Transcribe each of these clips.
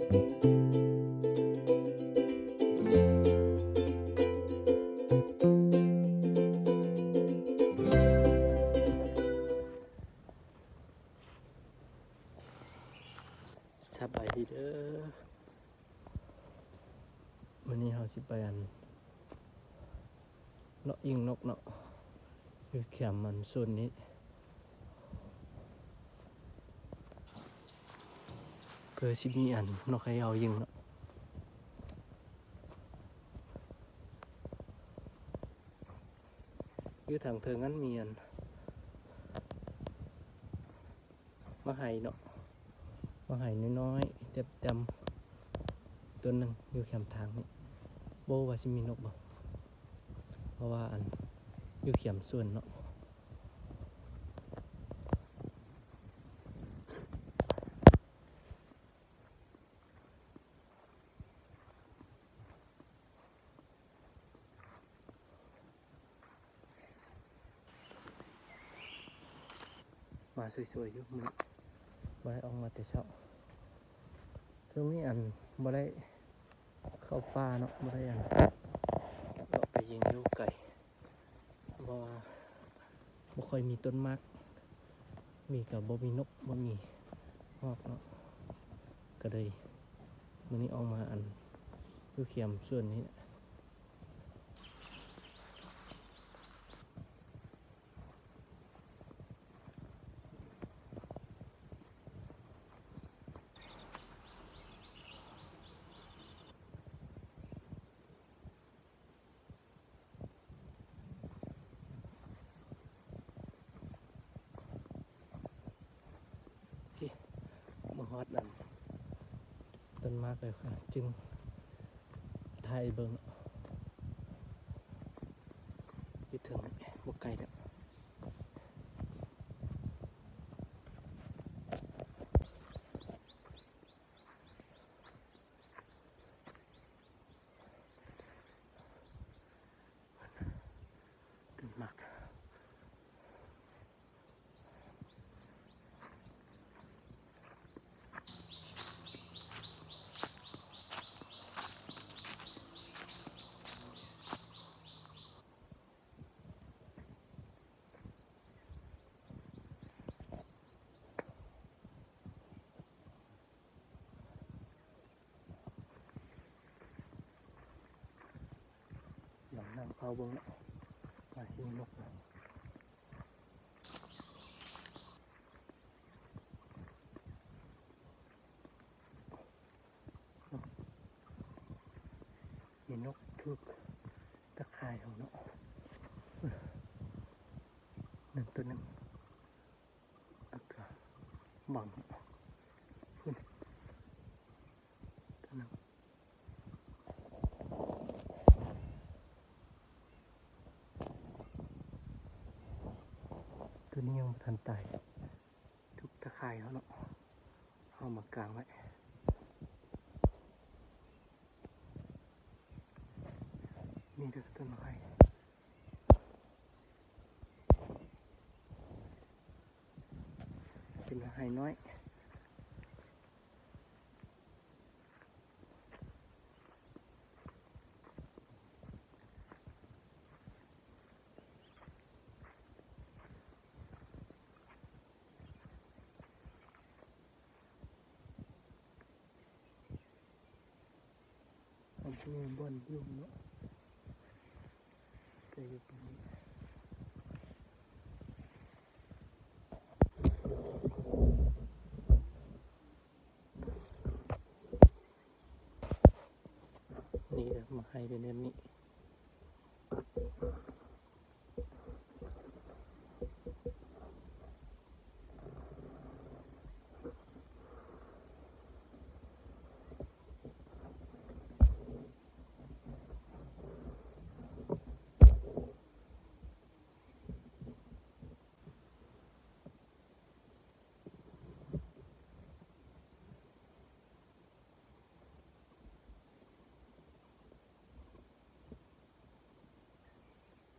ສະບາຍດີເດີ. ມື້ນີ້ເຮົາຊິໄປ ອັນ ເລາະຍິງນົກເນາະ ຢູ່ແຄມ ອັນ ໂຊນນີ້ ຄືຊິມີ ອັນ ນົກເຂົາເຈົ້າຍິງເນາະ. ຢູ່ທາງເທິງນັ້ນມີ ອັນ ໝາກໄຮເນາະ ໝາກໄຮນ້ອຍໆ ແຕ່ມໆ ຕົ້ນໜຶ່ງຢູ່ແຄມທາງນີ້. ບໍ່ຮູ້ວ່າຊິມີນົກບໍ່ ເພາະວ່າ ອັນ ຢູ່ແຄມສວນເນາະ. ມາສວຍໆ ຢູ່ມື້ນີ້ ບໍ່ໄດ້ອອກມາແຕ່ເຊົ້າ. ຊ່ວງນີ້ ອັນ ບໍ່ໄດ້ເຂົ້າປ່າເນາະ ບໍ່ໄດ້ ອັນ ເລາະໄປຍິງຢູ່ໄກ ເພາະວ່າບໍ່ຄ່ອຍມີຕົ້ນໝາກ ມີກະບໍ່ມີນົກ ບໍ່ມີຮອກເນາະ. ກະເລີຍມື້ນີ້ອອກມາ ອັນ ຢູ່ແຄມສວນນີ້ແຫຼະ. ໂອເຄ ມາຮອດ ອັນ ຕົ້ນໝາກແລ້ວ ຈຶ່ງຖ່າຍເບິ່ງ ຢູ່ເທິງນີ້ ບໍ່ໄກແລ້ວ. ຕົ້ນໝາກ ລອງນັ່ງເຝົ້າເບິ່ງເນາະ ວ່າຊິມີນົກບໍ່. ມີນົກຖືກຕາຂ່າຍເຮົາເນາະ ນັ້ນໂຕໜຶ່ງ ແລ້ວກະບັງພຸ້ນ ໂຕໜຶ່ງ. ໂຕນີ້ຍັງບໍ່ທັນຕາຍ ຖືກຕາຂ່າຍເຮົາເນາະ ເຮົາມາກາງໄວ້. ນີ້ເດີຕົ້ນໝາກໄຮ ເປັນໝາກໄຮນ້ອຍ. ມັນຊິມີບ່ອນຢູ່ເນາະ ແຕ່ຢູ່ຕອນນີ້ ນີ້ເດີ ໝາກໄຮເປັນແບບນີ້. ໂ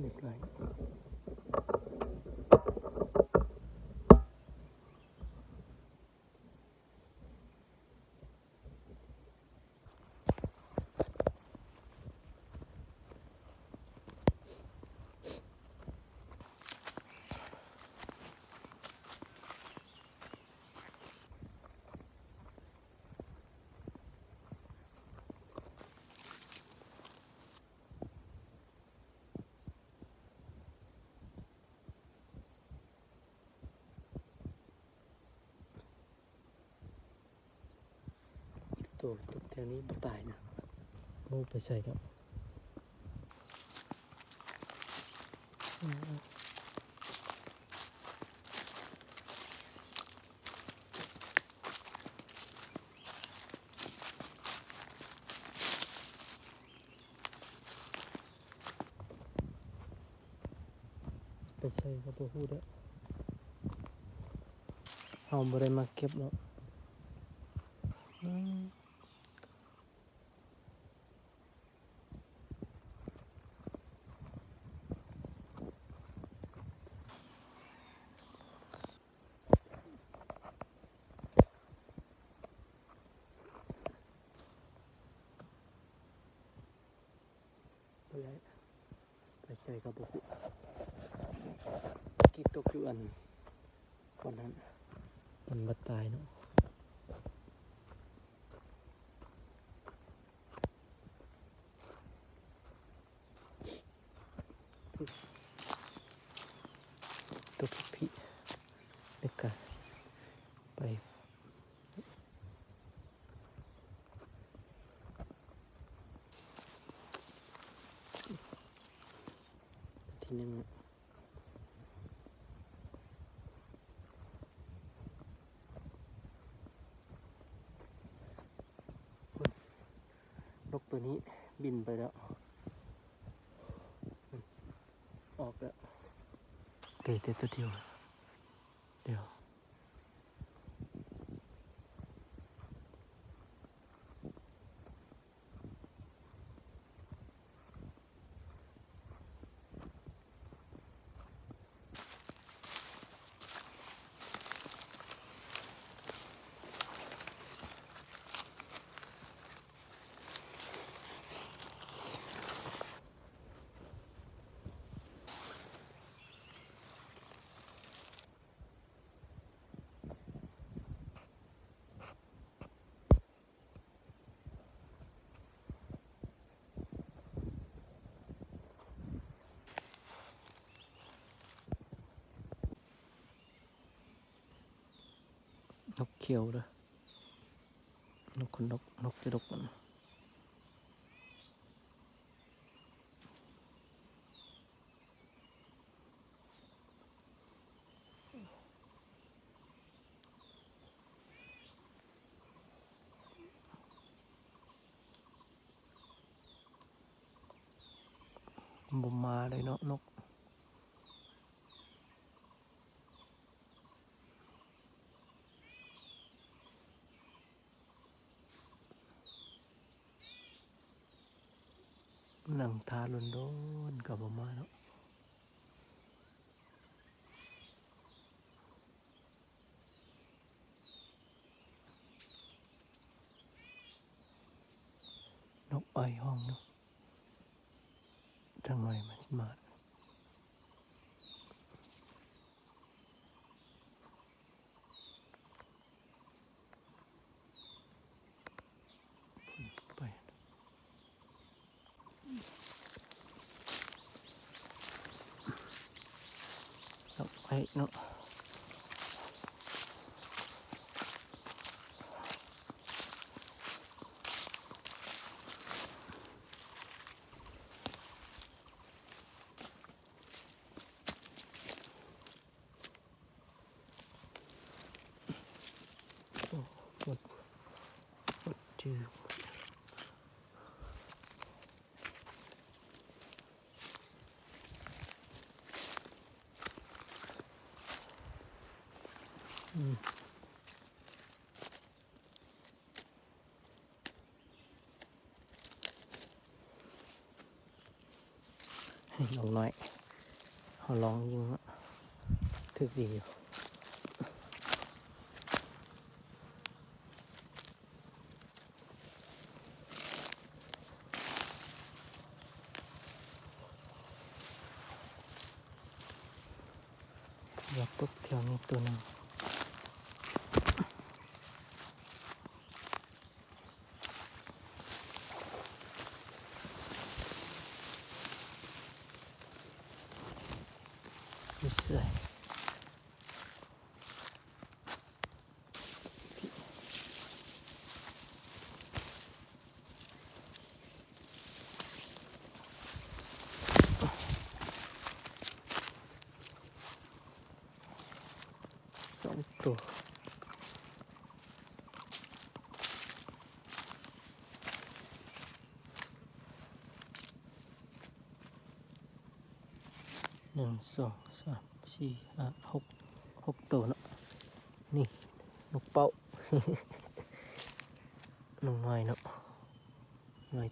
ຮຽບຮ້ອຍ. ໂຕຕົກແຖວນີ້ບໍ່ຕາຍນະ. ໂອ້ ໄປໃສແລ້ວ? ໄປໃສກໍບໍ່ຮູ້ເດີ້ ເຮົາບໍ່ໄດ້ມາເກັບເນາະ. ອືມ ບໍ່ໄດ້ ໄປໃສກໍບໍ່ຮູ້. ກີ້ຕົກຢູ່ອັນບ່ອນນັ້ນ ມັນບໍ່ຕາຍເນາະ. ຕົກພີ້ ແລ້ວກະໄປ ທີໜຶ່ງ ນົກໂຕນີ້ບິນໄປແລ້ວ ອອກແລ້ວ ເດ ເດ ໂຕດຽວ ດຽວ. ນົກຂຽວເດີ ນົກ ນົກ ນົກຈະດົກມັນ. ບໍ່ມາເລີຍເນາະ ນົກ. ນັ່ງຖ້າດົນໆ ກໍບໍ່ມາເນາະ. ນົກອ້ອຍຮ້ອງຢູ່ ຈັກໜ່ອຍມັນຊິມາ. ໄປ ເອົາໄປເນາະ. ໂອ້ ໝົດ ໝົດຈື່. ອືມ. ນ້ອງນ້ອຍ ເຮົາລອງຍິງເນາະ ຖືກດີຢູ່. ຢ່າຕົກແຖວນີ້ໂຕໜຶ່ງ. ຢູ່ໃສ? ສອງໂຕ. ໜຶ່ງ ສອງ ສາມ ສີ່ ຫ້າ ຫົກ ຫົກໂຕເນາະ. ນີ້ນົກເປົ້າ ນ້ອງນ້ອຍເນາະ ນ້ອຍ.